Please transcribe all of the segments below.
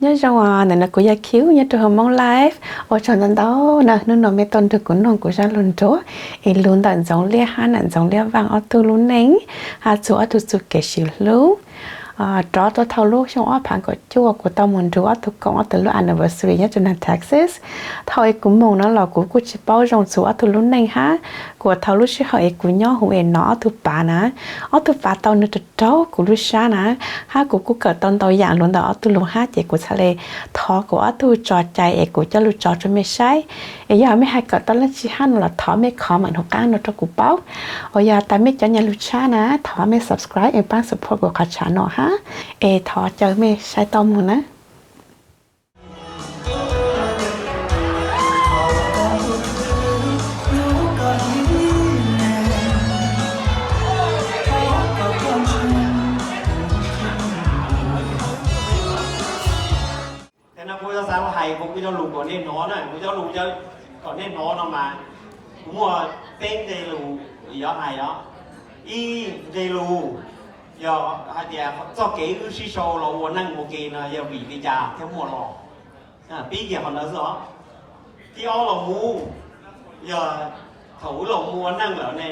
Nyob zoo os, ntawm no kuv yog Q nyob rau hauv Hmoob Life. Ua tsaug ntau ntau na, hnub no mej tuaj nrog kuv noog kuv zaj lug nruab es lug ntawm Ntxoov Liab hab nam Ntxoov Liab Vaaj ob tug lub neej, hab txug ob tug txuj kev sib hlub. Rov rau thaum lub xyoo ob phav kaum cuaj kuv tau moog nrug ob tug koom ob tug lub anniversary nyob rau nag Texas. Thaum es kuv moog no los kuv kuj tsis paub zoo txug ob tug lub neej hab. Kuas thaum lub sij hawm es kuv nyob huv es nov ob tug pav na, ob tug pav tau nug rau raug kuv lub sab na, hab kuv kuj kawm tau ntau yaam lug ntawm ob tug lug hab, ces kuv txhad le thov kuas ob tug tso cai es kuv coj lug tso rau mej saib. Es yog mej hais kawm tau leej twg hab no los thov mej comment hauv qaab no rau kuv paub. Uas yog tas mej cov nyam lug tshab na, thov mej subscribe es paab support kuv qhov channel no hab. Es thov caw mej saib tau moog na. Thaum no kuv yuav xav hais kuv cov lus kom nej hnov na, kuv cov lus kom nej hnov no mas kuv muaj peb nqe lus yuav hais os. Ib nqe lus yog hais tias txoj kev wb sib sau los ua neej ua ke no yog vim li cas thiaj muaj los, pib kiag qhov ntawd xwb os. Thib ob los mus yog thaum wb los mus ua neej lawm ne,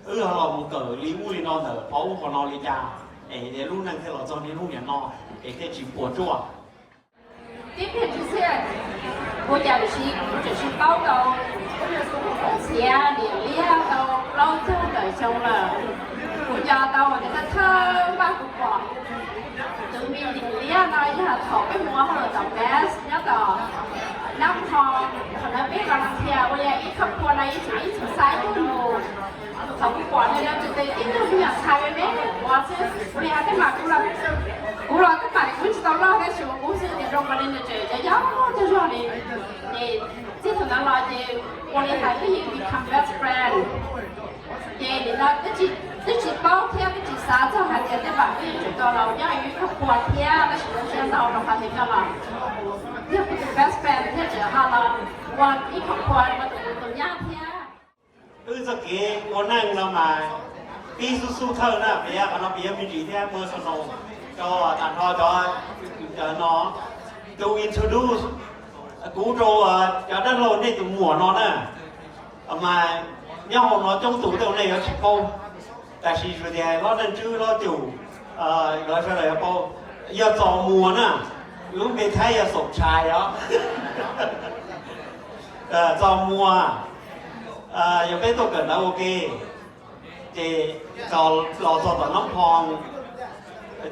wb ho los mus kawm li ub li no ntawm qhov ub qhov no li cas es lub neej thiaj los txog niaj hnub niam no es thiaj tsis puas tsuaj. Tib pliag tsis xwb, kuv cas tsis, kuv tseem tsis paub tau, txiav niam liab tau plaub caug tawm xyoo lawm. Kuv nco tau tias thawj thawj vaj kuv pom tus me niam liab no yog thaum peb mus ua hauj lwm tom Best nyob tom Nab Kho, thaum ntawd peb volunteer ua li ib khawb pua no ib txhis ib txhis xaiv tuaj mus. Thaum kuv pom ntawd no tsis tes tib tug me nyuam ntxhais me me ua xwb, ua li hais tej mas kuv los, kuv los tej mas kuv tsis tau loj tab sis kuv xwb tias zoo nkaus li nws tseem yau yau tag zog li. Ces txij thaum ntawd los ces ua li hais twb yeej become best friend. Ces nim no twb tsis paub thiab twb tsis xav txog hais tias tej pam twb yeej tseem tau los nyob ib khawb pua thiab tab sis lawv siab ntau rau qhov tias coj los yog kuv tus best friend thiab tseem ho los ua ib khawb pua ua tus kuv tus nyab thiab. Wb txoj kev ua neej no mas pib xub xub thawj na, piav qhov no piav me ntsis thiab personal rau tag nrho cov no. To introduce kuv rau cov dab laug nej tus muam no na, mas nyob hauv no coob tus tej nej yuav tsis paub, tab sis tias hlob Neej Tswb, hlob Cum, lawv sawv daws yuav paub. Yog Txos Muas na, lub npe Thaib yog Xaum Tshais os. Txos Muas, yog peb tuaj kawm ntawv ua ke, ces Txos los txog tom Nab Phoo,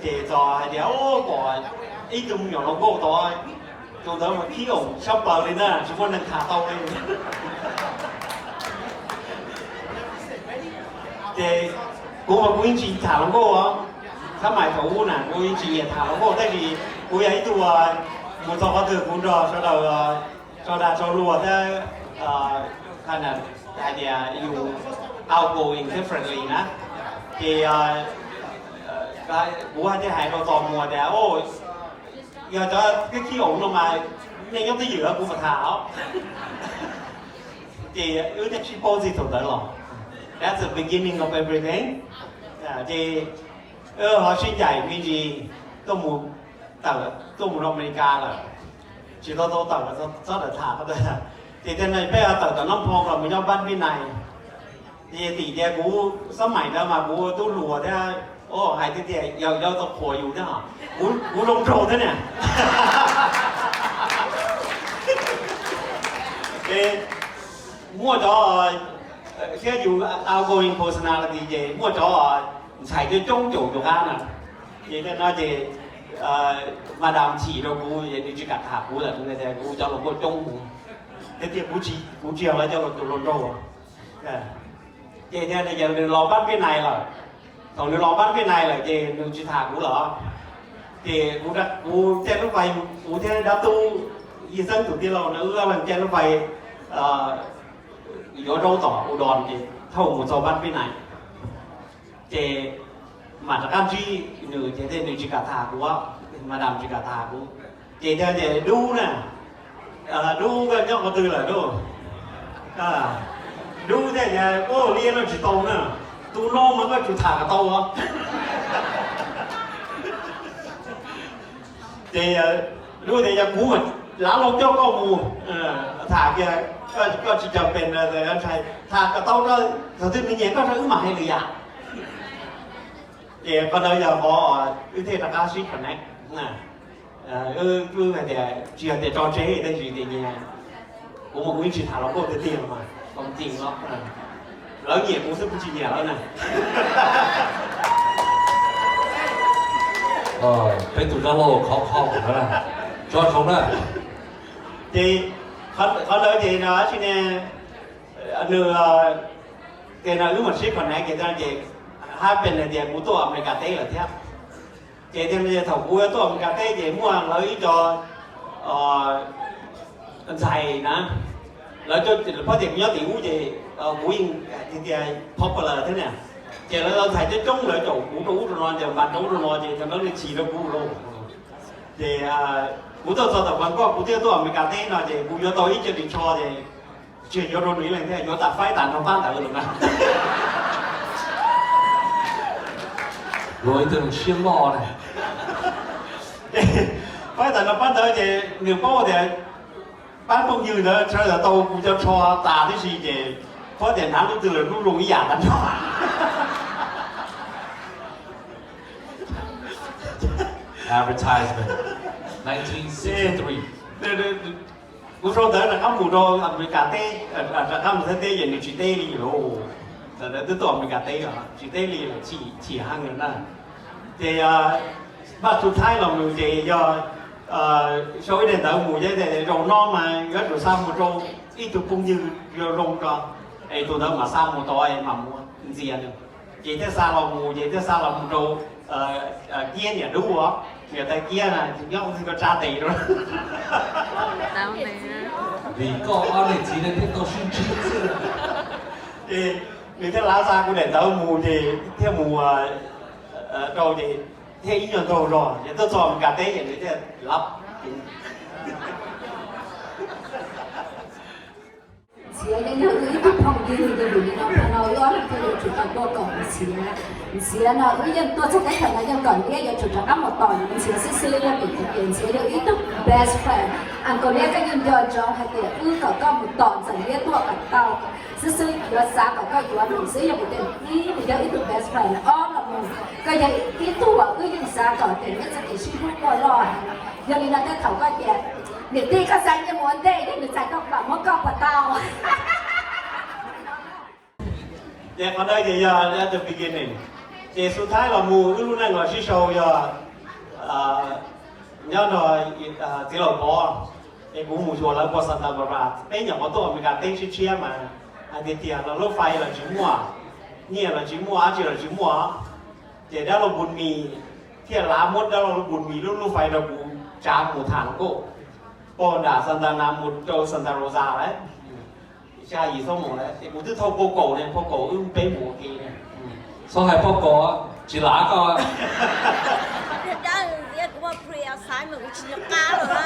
ces Txos hais tias, pom ib tug me nyuam hluas nkauj tod, tus ntawd mas khib oom sab plaws li na, tsis muaj neeg tham tau li. Ces kuv mas kuv yeej tsis tham hluas nkauj os, tab mas thaum ub na kuv yeej tsis nyiam tham hluas nkauj, tab sis kuv yog ib tug mus txog qhov twg kuv nrog sawv daws tso dag tso luag thiab, hais tias you outgoing differently na. Ces kuv thiaj hais rau Txos Muas tias, yog cov khib oom no mas nej nyob twj ywm kuv mam tham os. Ces wb thiaj sib paub txij thaum ntawd los. That's the beginning of everything. Ces ho sib ncaim me ntsis, tuaj mus, tawm tuaj mus rau Amelikas lawm, tsis tau tau tawm, txhob tawm tham. Ces tias no peb tawm tom Nab Phoo los mus nyob Npab Vib Nais. Ces tim tias kuv xab maim ntawd mas kuv tub hluas thiab, hais tias yog yog tau qhuas yus thiab, kuv zoo nraug thiab na. Ces muaj cov, thiab yus outgoing personality ces muaj cov ntxhais coob coob caum yus qab na. Ces tej no ces madam chim rau kuv, nws tsis kam tham kuv lawm, kuv cov hluas nkauj coob mus, thiab tias kuv tsis yog lawv cov hluas nraug. Ces thiaj nws los Npab Vib Nais lawm. Thaum nws los Npab Vib Nais lawm ces nws tsis tham kuv lawm. Ces kuv caij lub fais, kuv thiab dab tub Yij Xeeb tus tij laug na, wb ob leeg caij lub fais yuav zaub tom Udon ces thauj mus txog Npab Vib Nais. Ces mam rov qab ntsib nws ces nws tsis kam tham kuv, madam tsis kam tham kuv. Ces thiaj tias, Dub na, Dub koj nyob qhov twg lawm Dub? Dub thiaj tias, Ua li no tsis tau na, tus no mas koj tsum tham kom tau os. Ces lub tias yog kuv mas lav loo coj koj mus tham kiag, koj tsis cov pes ntshai, tham kom tau rau thaum twg nws nyiam koj rau wb mam hais lwm yam. Ces qhov ntawd yog qhov wb thiaj rov qab sib connect. Wb hais tias tsis yog tias tso tseg tab sis tias nyias, kuv mas kuv yeej tsis tham hluas nkauj tiag tiag mas, tau txim no, lawv nyiam kuv xwb kuv tsis nyiam lawv na. Peb tus dab laug khov kho na, tso zoo na. Ces qhov ntawd ces no tsis ne, nws, ces no wb mam sib connect ces, ces happen hais tias kuv tuaj Amelikas teb lawm thiab. Ces thiaj li thaum kuv tuaj Amelikas teb ces muaj lawv ib co ntxhais na, lawv, pab tias kuv nyob tim ub ces kuv yeej tias popular thiab na. Ces lawv ntxhais coob coob lawv caum kuv rau ub rau no ces npas rau ub rau no ces cov ntawd li chim rau kuv lauj. Ces kuv tuaj txog tom Bangkok, kuv thiaj tuaj Amelikas teb no ces kuv yuav tau ib co ris tsho ces tsis yuav rau nws ib leeg thiab, yuav tas faib tas nrog pab ntawd lawm na. Luag ib tug siab loj na. Faib tas nrog pab ntawd ces nws paub tias pab phooj ywg ntawd sawv daws tau kuv cov tsho tas tib si ces paub tias hnav lub twg los lub zoo ib yam tag nrho. Advertisement nineteen sixty-three. Kuv sau ntawv rov qab mus rau Amelikas teb, rov qab mus Thaib teb ces nws tsis teb li lauj. Ntawd twb tuaj Amelikas teb os, tsis teb li, chim heev na. Ces mas tus Thaib los mus ces yog sau ib daim ntawv mus ces zaum no mas yuav tsum xa mus rau ib tug phooj ywg zoo zoo tso, es tus ntawd mam xa mus tod es mam mus ntxias nws. Ces thiaj xa los mus, ces thiaj xa los mus rau Kiab niam dub os, niam tais Kiab na, nyob twg ko tsa tes rau. Vim koj ob niam txiv thiaj tau sib ntsib xwb. Ces nws thiaj lav xa kuv daim ntawv mus ces thiaj mus rau ces thiaj ib nyuag ntaug zog ces tuaj txog Amelikas teb ces nws thiaj lav. Ntxhiav yeej yog wb ib tug phooj ywg, yog vim li no qhov no wb ob leeg thiaj yuav tsum tau tuaj koom Ntxhiav. Ntxhiav no wb yeej tuaj txog teb chaws no yeej kom Liab yuav tsum rov qab mus tos Ntxhiav xwb xwb, yog vim tias Ntxhiav yog ib tug best friend. Uncle Liab koj yeej nco ntsoov hais tias wb kom koj mus tos Ntxhiav Liab tuaj kom tau xwb xwb, yuav xav kom koj yuav nws xwb, yog vim tias nws yog ib tug best friend ob los mus, koj yog ib tug uas wb yeej xav kom tias neb txoj kev sib hlub muaj loj heev. Yog li no tej thaum koj tias niam tij koj xa nyiaj mus ua ntej, yog nws txais koj pam muab koj puas tau? Ces qhov ntawd ces yog the beginning. Ces xub thawj los mus wb lub neej los sib sau yog nyob nrog txiv laus Pov, es kuv mus xyuas lawv puag Santa Barbara, peb nyuam qhuav tuaj Amelikas teb tshiab tshiab mas hais tiag tias los lub fais los tsis muaj, nyiaj los tsis muaj, dab tsi los tsis muaj. Ces dab laug Npus Mis thiaj lav muab dab laug Npus Mis lub lub fais rau kuv tsav mus tham hluas nkauj puag nram Santa Ana mus rau Santa Rosa lawm. Xya yim xuab moos lawm, ces kuv twb thauj paj kaum ne, paj kaum wb peb mus ua ke ne. Txhob hais paj kaum, tsis lav koj. Dab ntxiv kuv muaj pre-Alzheimer kuv tsis nco qab lawm na.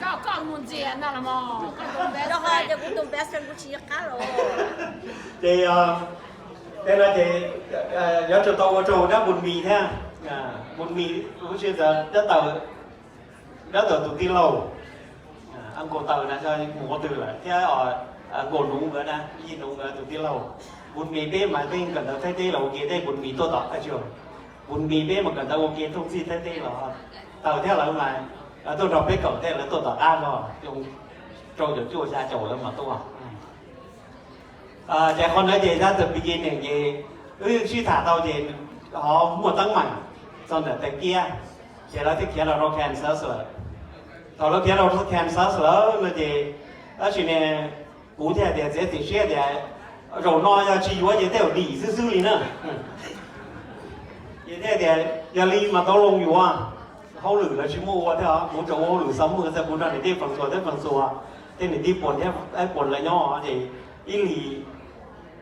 Koj, koj mus ntxias ntag los mas. Rau qhov tias kuv tus best friend kuv tsis nco qab lawm. Ces tej no ces yuav tsum tau ua rau dab Npus Mis thiab. Npus Mis lub sij hawm dab Taws, dab Taws tus tij laug, uncle Taws na, mus qhov twg lawm thiab, uncle Nuv nkawd na, yij Nuv nkawd tus tij laug. Npus Mis peb mas peb kawm ntawv Thaib teb los ua ke, tej Npus Mis tuaj tom, Npus Mis peb mas kawm ntawv ua ke thooj txij Thaib teb los Taws thiab lawv mas tuaj nrog peb kawm tej, lawv tuaj tom qab zog, rau caum cuaj xya caum lawv mas tuaj. Ces qhov ntawd ces that's the beginning ces wb sib tham tau ces ho muaj teeb meem txog ntawm Taws Kiab, ces lawv thiaj khiav los rau Kansas lawm. Thaum lawv khiav los rau Kansas lawm no ces tab sis ne kuv thiaj tias txiav txim siab tias zaum no yog tsis yuav ces tej zaum dim xwb xwb li na. Ces thiaj tias yog li mas tau loo yuav, hauj lwm lawv tsis muaj ua thiab, kuv tsuas ua hauj lwm xav muaj xav, kuv nrog niam tij Fas Xuas thiab Fas Xuas tej niam tij Puas thiab Puas lawv nyob ces ib li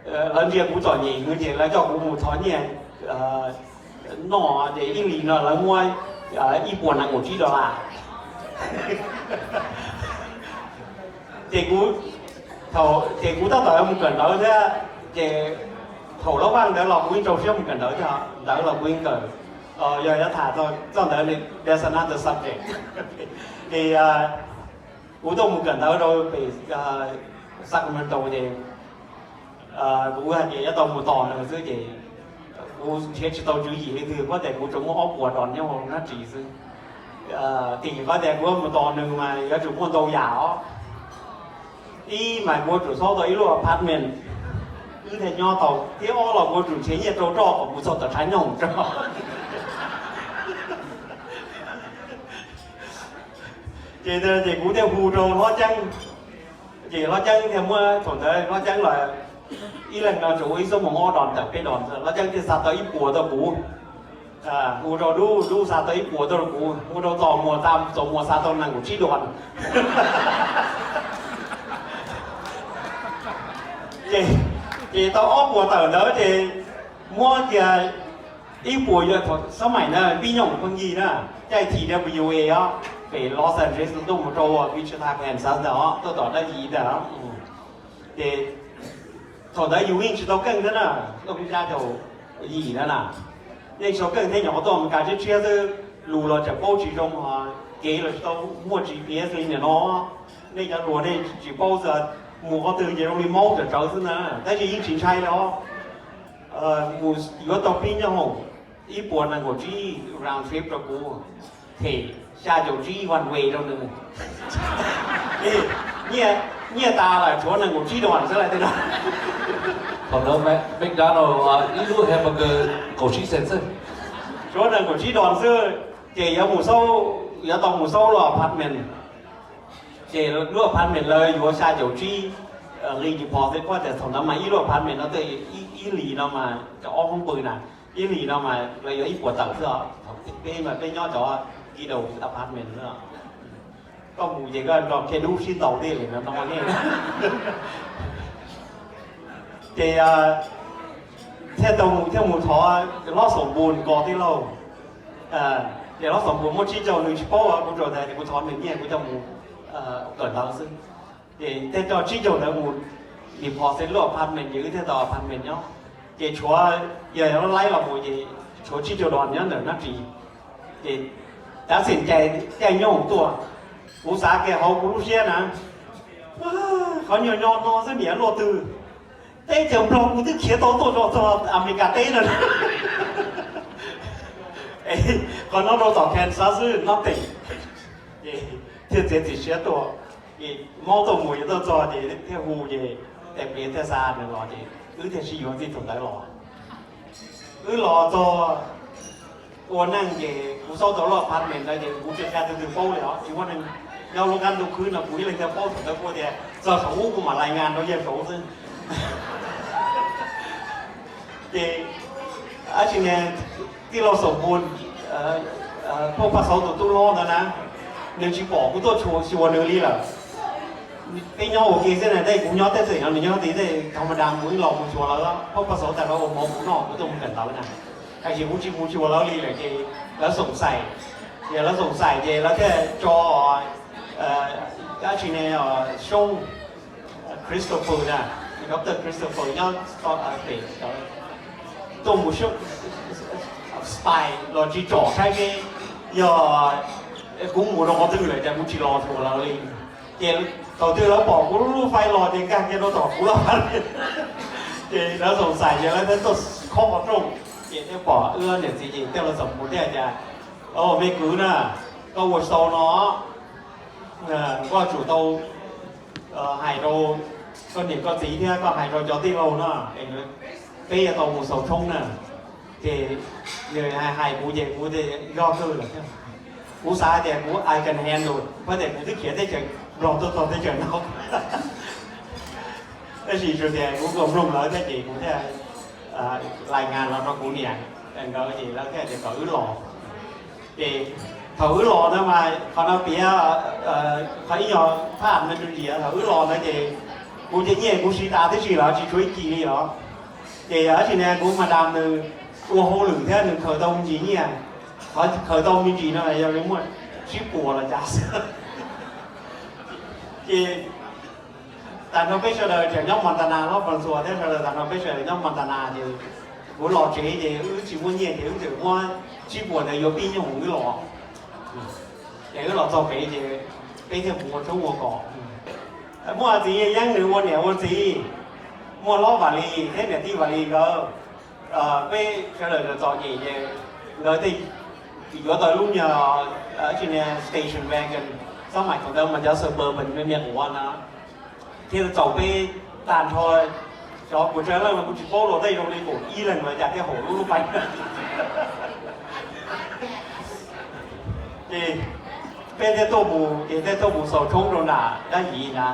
lawv ntsia kuv txom nyem heev ces lawv coj kuv mus thov nyiaj noj ces ib li no lawv muab ib puas nees nkaum tsib dollar. Ces kuv, ces kuv tab tom mus kawm ntawv thiab, ces thaum lab vaj ntawd los kuv yeej rau siab mus kawm ntawv thiab, ntawv los kuv yeej kawm. Yog yuav tham txog ntawd, that's another subject. Ces kuv tuaj mus kawm ntawv rau pem Sacramento ces kuv hais tias yuav tau mus tos nws xwb ces kuv nrhiav tsis tau tswv yim li twg, kuv tias kuv tsuas muaj ob puas dos nyob hauv hnab ris xwb. Tim kuv tias kuv yuav mus tos nws mas yuav tsum muaj ntau yam os. Ib mas kuv yuav tsum xauj tau ib lub apartment wb thiaj nyob tau, thiab ob los kuv yuav tsum nrhiav nyiaj rau roj kom mus txog tom tshav nyoog rau. Ces, ces kuv thiaj hu rau Hlob Ceeb, ces Hlob Ceeb thiaj muab, thaum ntawd Hlob Ceeb los ib leeg no tsuas ua ib xuab moos ob dos tawm peb dos, Hlob Ceeb thiaj xa tau ib puas tuaj kuv. Hu rau Dub, Dub xa tau ib puas tuaj rau kuv, hu rau Txos Muas, Txos Muas xa tau nees nkaum tsib dos. Ces, ces tau ob puas tawm ntawd ces muab kiag ib puas yuav thaum xab maim na, pib nyooj pheej yig na, caij T W A os, pem Los Angeles tuaj mus rau Wichita, Kansas ntag os, tuaj tom dab yim ntag. Ces thaum ntawd yus yeej tsis tau keej thiab na, tuaj xya caum yim na na, yeej tsis tau keej thiab, nyuam qhuav tuaj Amelikas tshiab tshiab xwb, lus los tseem paub tsis zoo, kev los tsis tau muaj G P S li nim no. Nej cov hluas nej tsis paub xwb, mus qhov twg ces zoo li maub tsawv tsawv xwb na, tab sis yeej tsis ntshai li os. Mus yuav tau pib nyob hoom ib puas nees nkaum tsib round trip rau kuv, them xya caum tsib one way rau nws. Nyiaj, nyiaj tas lawm tshuav nees nkaum tsib dollar xwb lawm tej no. Thaum ntawd McDonald ib lub hamburger kaum tsib cent xwb. Tshuav nees nkaum tsib dollar xwb, ces yuav mus xauj, yuav tau mus xauj lub apartment. Ces lub apartment lawv yuav xya caum tsib nqi deposit, kuj tias thaum ntawd mas ib lub apartment no tej ib hlis no mas cov ob hoob pw na, ib hlis no mas lawv yuav ib puas tawm xwb os. Peb mas peb nyob cov kiddo apartment xwb. Koj mus ces koj nrog Kiaj Dub sib ntaus thiaj li no no ne. Ces thiaj tau mus, thiaj mus thov Hlob Xoom Npus kos tij laug. Ces Hlob Xoom Npus muaj tsib caug, nws tsis paub, kuv tsuas tias kuv thov nws nyiaj kuv coj mus kawm ntawv xwb. Ces thiaj coj tsib caug ntawd mus deposit lub apartment, ces wb thiaj tau apartment nyob. Ces tshuav, yog yog laib los mus ces tshuav tsib caug dollar nyob ntawm hnab ris. Ces tab sis caij nyoog tuaj, kuv xav kiag hauv kuv lub siab na, qhov nyuag nyo no xwb niam luaj twg, teb chaws Nplog kuv twb khiav tau tuaj rau txog Amelikas teb no. Qhov no rau tom Kansas xwb no tem. Ces thiaj txiav txim siab tuaj, ces maub tuaj mus yuav tuaj txog ces thiaj hu ces tes pliav thiaj xa nws los ces wb thiaj sib yuav txij thaum ntawd los. Wb los txog ua neej ces kuv xauj tau lub apartment ntawd ces kuv tsis qhia leej twg paub li os, tsis muaj neeg nyob lub qab ntuj khwb no, kuv ib leeg thiaj paub. Thaum ntawd kuv tias txog saum ub kuv mam lais ngas rau yawg saud xwb. Ces dab tsi ne, tij laug Xoom Npus, Phauj Paj Xauv tus tub hlob ntawd na, nws tsis pom kuv tuaj xyuas nws li lawm. Peb nyob ua ke xwb na, tej kuv nyob teb xeem no nws nyob tid, tej thaum ma das kuv ib los mus xyuas lawv, Phauj Paj Xauv tas lawv ua mov kuv noj kuv tuaj mus kawm ntawv na. Tab sis kuv tsis mus xyuas lawv li lawm ces lawv xoom xaim, ces lawv xoom xaim ces lawv thiaj tso dab tsi ne, Xyoob, Christopher na, Doctor Christopher nyob pem, tuaj mus spy los tsis tsom saib seb yog kuv mus rau qhov twg lawm ces kuv tsis los xyuas lawv li. Ces thaum twg lawv pom kuv lub fais los ces nkag kiag rau tom kuv lub fais. Ces lawv xoom xaim ces lawv thiaj tuaj khob qhov rooj, ces thiaj pom wb niam txiv ces thiaj los xoom kuv thiab tias, me kwv na, koj ua tsis tau no, koj tsum tau hais rau koj niam koj txiv thiab koj hais rau cov tij laug no, peb yuav tau mus xaus tshoob na. Ces nws hais hais kuv ces kuv tias yog kawg lawm thiab. Kuv xav tias kuv I can handle, kuv tias kuv twb khiav teb chaws Nplog tuaj txog teb chaws no. Tab sis tsuas tias kuv kuj mloog lawv thiab ces kuv thiaj lais ngas los rau kuv niam nkawd ces lawv thiaj tias kom wb los. Ces thaum wb los ntawd mas qhov no piav, qhov ib nyuag phaj me ntsis, thaum wb los ntawd ces kuv cov nyiaj kuv siv tas tib si lawm, tsis tshuav ib kis li os. Ces dab tsi ne, kuv madam nws ua hauj lwm thiab nws khaws tau me ntsis nyiaj, qhov khaws tau me ntsis no yog li muaj tsib puas los cas xwb. Ces tag nrho peb sawv daws tseem nyob Montana, hlob Francois thiab sawv daws tag nrho peb sawv daws nyob Montana ces kuv los tsev ces wb tsis muaj nyiaj ces wb tseem muab tsib puas ntawd yuav pib nyob hoom wb los. Ces wb los txog pem ces peb thiaj mus ua tshoob ua kos. Muaj txiv yeeb nws ua niam ua txiv, muaj hlob Vam Lis thiab niam tij Vam Lis nkawd. Peb sawv daws txom nyem ces nkawd thiaj yuav tau lub nyuag station wagon, xob mais thaum ntawd mas cov Suburban me me quav na, thiaj txaus peb tag nrho. Cov kuv tsa leej mas kuv tsis paub luag tej zoo li kaum ib leeg los cas thiaj haum lub lub paib. Ces peb thiaj tuaj mus, ces thiaj tuaj mus xaus tshoob rau nram dab yiv na.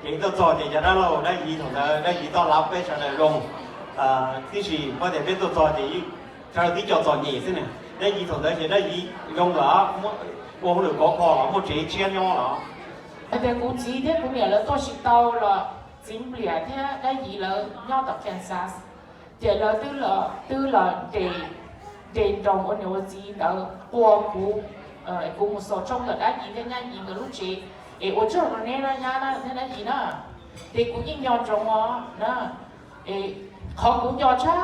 Ces tuaj txog ces cov dab laug dab yiv thaum ntawd dab yiv toj lab peb sawv daws zoo tib si, pab tias peb tuaj txog ces sawv daws tib co txom nyem xwb na. Dab yiv thaum ntawd ces dab yiv zoo lawm, ua hauj lwm kov kho los muaj tsev tshiab nyob los. Hais tias kuv txiv thiab kuv niam lawv tuaj tsis tau los txiv Npliam thiab dab yiv lawv nyob tom Kansas, ces lawv twb los, twb los nres nroos ua niam ua txiv ntawd ua kuv, kuv mus xaus tshoob ntawm dab yiv thiab nyab yiv nkawd lub tsev, es ua tsaug rau neb na nyab na thiab dab yiv na. Ces kuv yeej nco ntsoov os na, es qhov kuv nco tshaj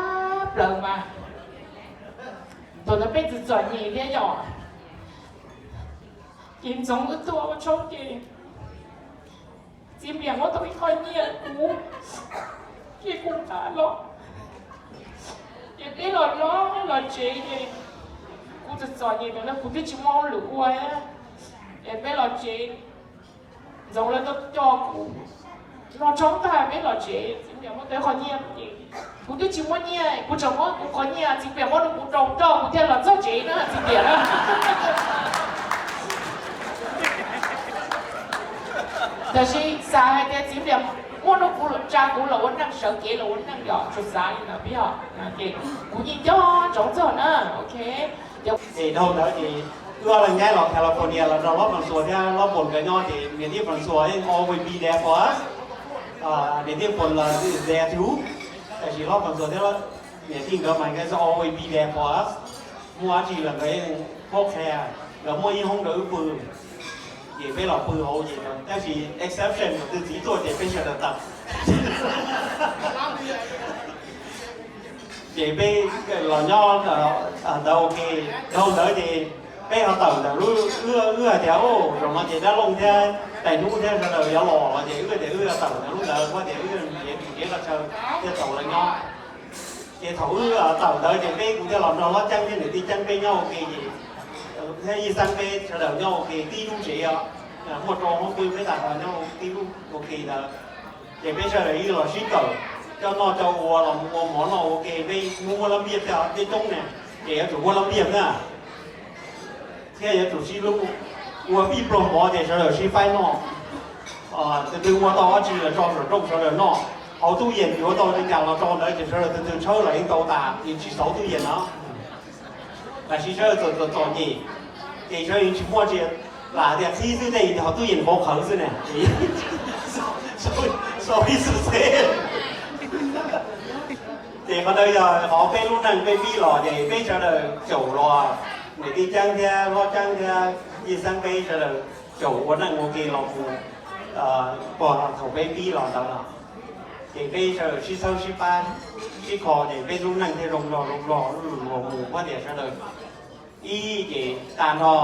plaws mas thaum ntawd peb txawm txom nyem thiab yom, ces ntxoov wb tuaj ua tshoob ces txiv Npliam muab tau ib qho nyiaj kuv, ces kuv nqa los, ces peb los nyob los tsev ces kuv txawm txom nyem ntawd kuv twb tsis muaj hauj lwm ua, ces peb los tsev, ntxoov lawv tuaj coj kuv noj tshoob tag peb los tsev, txiv Npliam muab tau ib qho nyiaj ces kuv twb tsis muaj nyiaj, kuv tseem muab kuv qhov nyiaj txiv Npliam muab rau kuv rau rau kuv thiaj los txog tsev na txiv Npliam na. Tab sis xav hais tias txiv Npliam muab rau kuv tsa kuv los ua neej, sawv kev los ua neej yom, tsuas xav li ntawd peb yog, ces kuv yeej nco ntsoov txog na, ok. Ces dhau ntawd ces wb ob leeg nyaib los California los nrog Hlob Francois thiab Hlob Pos nkawd nyob ces niam tij Francois yeej always be there for us. Niam tij Pos los there too, tab sis Hlob Francois thiab niam tij nkawd mas nkawd always be there for us. Muaj dab tsi los nkawd yeej qhuab qhia, nkawd muaj ib hoob rau wb pw, ces peb los pw hauv ces, tab sis exception thaum twg txiv tuaj ces peb sawv daws tawm. Ces peb los nyob ntawd ok, dhau ntawd ces peb ho tawm ntawm lub, wb hais tias zaum no ces dab looj thiab tais hnub thiab sawv daws yuav los los ces wb tias wb tawm ntawm lub ntawd, kuv tias wb nrhiav ris nrhiav qhov chaw thiaj tau lawv nyob. Ces thaum wb tawm ntawd ces peb kuv thiaj los nrog Hlob Ceeb thiab niam tij Ceeb peb nyob ua ke ces, thiab Yij Xeeb peb sawv daws nyob ua ke tib lub tsev os, muaj rau hoob twg peb tag nrho nyob tib lub ua ke ntawd. Ces peb sawv daws ib los sib kawm coj noj coj ua los mus ua mov noj ua ke, peb muaj lab npiaj thiab coob ne, ces yuav tsum muaj lab npiaj na, thiab yuav tsum sib hlub. Ua pij pluag mov ces sawv daws sib faib noj. Tus twg ua tau dab tsi los tso saum rooj sawv daws noj. Hauv tub yees yuav tau li cas los tso ntawd ces sawv daws tus twg tshawb los yeej tau tas, yeej tsis xauv tub yees no. Tab sis sawv daws txom txom nyem, ces sawv daws yeej tsis muaj tsi, lam tias qhib xwb tej hauv tub yees qhuav qhawv xwb na. Ces qhov ntawd yog qhov peb lub neej peb pib los ces peb sawv daws caum los, niam tij Ceeb thiab Hlob Ceeb thiab Yij Xeeb peb sawv daws caum ua neej ua ke los mus, thaum peb pib los ntawd los, ces peb sawv daws sib txhawb sib pab sib kho ces peb lub neej thiaj zoo nrog zoo nrog los mus, kuv tias sawv daws ib ces tag nrho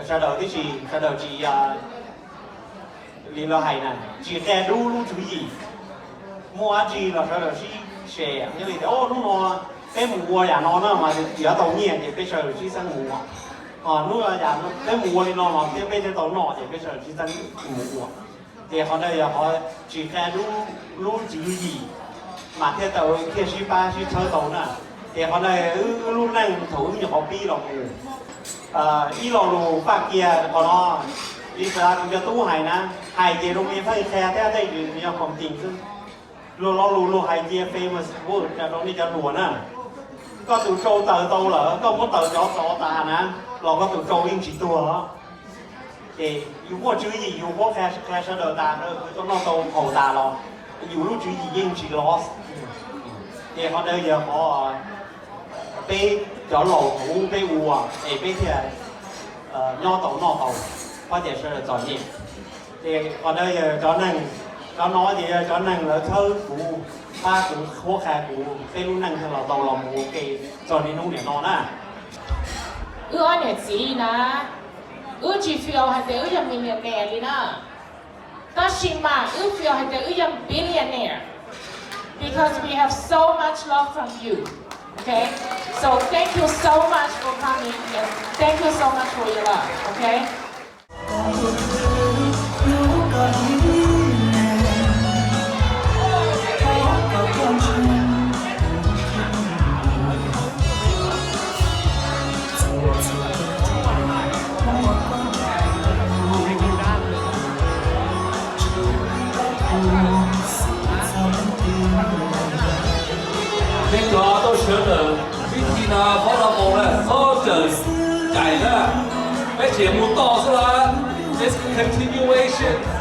sawv daws tib si, sawv daws tsis li lawv hais na, tsis qia dub lub tswv yim. Muaj dab tsi los sawv daws sib share, yog li tias hnub no peb mus ua yam no na mas yuav tau nyiaj ces peb sawv daws sib txheeb mus ua. Hnub no yam peb mus ua li no los thiab peb thiaj tau noj ces peb sawv daws sib txheeb mus ua. Ces qhov ntawd yog qhov tsis qia dub lub tswv yim, mas thiaj tau thiaj sib pab sib txhawb tau na. Ces qhov ntawd wb lub neej thaum wb nyuam qhuav pib los mus, ib lo lus faj kiag qhov no, li xav kuv cov tub hais na, hais ces zoo li faj qhia thiab tej yog khoom tim xwb. Luag lo lus luag hais cia famous word rau nej cov hluas na. Koj tus tsau taws tau lawm koj muab taws cov tsov tas na, los koj tus tsau yeej tsis tuag. Ces yus muaj tswv yim yus muab qhia sawv daws tas, sawv daws tau noj tau haus tas los yus lub tswv yim yeej tsis lost. Ces qhov ntawd yog qhov peb cov laus thaum ub peb ua es peb thiaj nyob tau noj tau, pab tias sawv daws txom nyem. Ces qhov ntawd yog cov neeg, cov no ces yog cov neeg lawv txhawb kuv, pab kuv, qhuab qhia kuv, peb lub neej thiaj los tau los mus ua ke txog niaj hnub niam no na. Wb ob niam txiv na, wb tsis feel hais tias wb yog millionaire li na, tab sis mas wb feel hais tias wb yog billionaire, because we have so much love from you. Okay, so thank you so much for coming and thank you so much for your love. Okay. Peb cov tau sawv ntawm pib thi no phob no mus na, txhob tseem caim na, peb tseem mus tod xwb las. It's continuation.